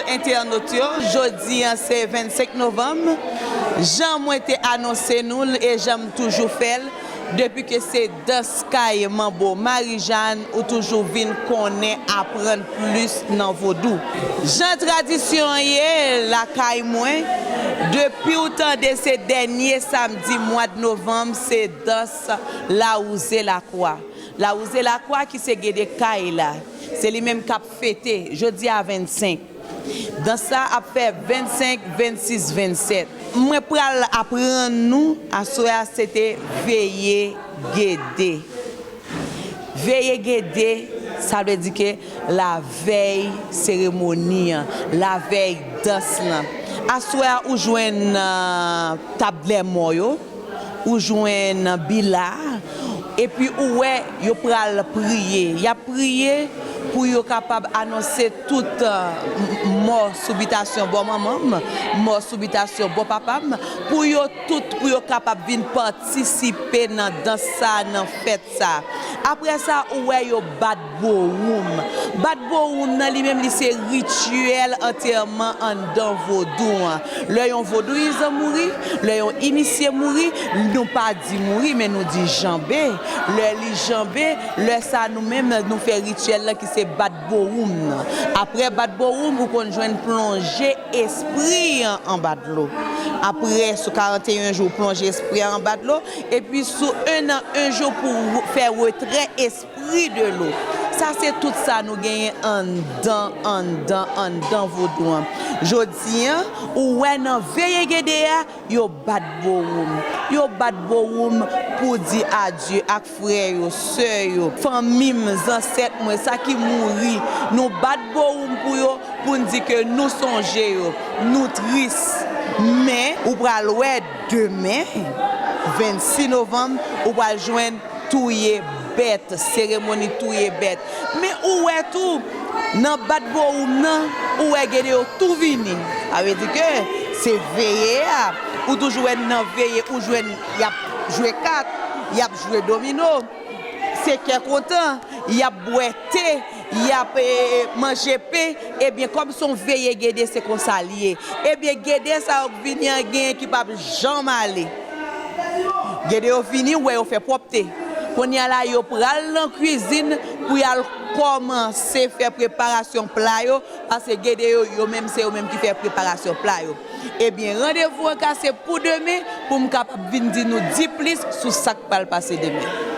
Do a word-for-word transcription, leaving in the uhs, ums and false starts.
Entènot yo, jodi a se vennsenk novanm. Jan mwen te anonse nou l e jan m toujou fè l, depi ke se dans kay manbo Marijàn, ou toujou vin konnen, aprann plis nan vodou. Jan tradisyon an ye lakay mwen, depi w tande se dènye samdi mwa d novanm, se dans Lawouze Lakwa. Lawouze Lakwa ki se gede kay la. Se li menm k ap fete jodi a vennsenk. Dans sa ap fè vennsenk, vennsis, vennsèt. Mwen pral aprann nou, aswè a se te veye gede. Veye gede, sa vle di ke lavèy seremoni an, lavèy dans lan. Aswè a ou jwenn, euh, tab dè mò yo, ou jwenn bila, epi ou wè yo pral priye. Y ap priye pou yo kapab anonse tout, euh, m-, mò sou bitasyon bò manman m, mò sou bitasyon bò papa m, pou yo tout, pou yo kapab vin patisipe nan dans sa, nan fèt sa. Apre sa, ou wè yo bat bowoum. Bat bowoum nan li menm, li se rityèl antèman anndan vodou an. Lè yon vodouyizan mouri, lè yon inisye mouri, nou pa di mouri, men nou di janbe. Lè li janbe, lè sa nou menm, nou fè rityèl lan ki se bat bowoum nan. Apre bat bowoum, ou konn jwenn plonje espri an anba dlo. Apre, sou karanteyen jou, plonje espri an anba dlo. Epi sou en an, en jou pou fè retrè espri de lo. Sa se tout sa nou genyen anndan, anndan, anndan vodou an. Jodi an, ou wè nan veye gede a, yo bat bowoum. Yo bat bowoum pou di adye ak frè yo, sè yo, fanmi m, zansèt mwen, sa ki mouri. Nou bat bowoum pou yo, pou n di ke nou sonje yo, nou tris. Men, ou pral wè demen, vennsis novanm, ou pral jwenn touye bèt, seremoni touye bèt. Men ou wè tou, nan bat bowoum nan, ou wè gede yo tou vini. Sa vle di ke se veye a, ou toujou wè nan veye, ou jwenn y ap jwe kat, y ap jwe domino. Se kè kontan, y ap bwè te, y ap, e, manje pen. Ebyen, kòm se yon veye gede, se konsa l ye. Ebyen, gede sa yo k vini an, genyen ki p ap janm ale. Gede yo vini, ou wè yo fè pwòpte. Kounye a la, yo pral nan kwizin pou y al kòmanse fè preparasyon pla yo, paske gede yo, yo menm, se yo menm ki fè preparasyon pla yo. Ebyen, randevou an kase pou demen, pou m kapab vin di nou di plis sou sa k pral pase demen.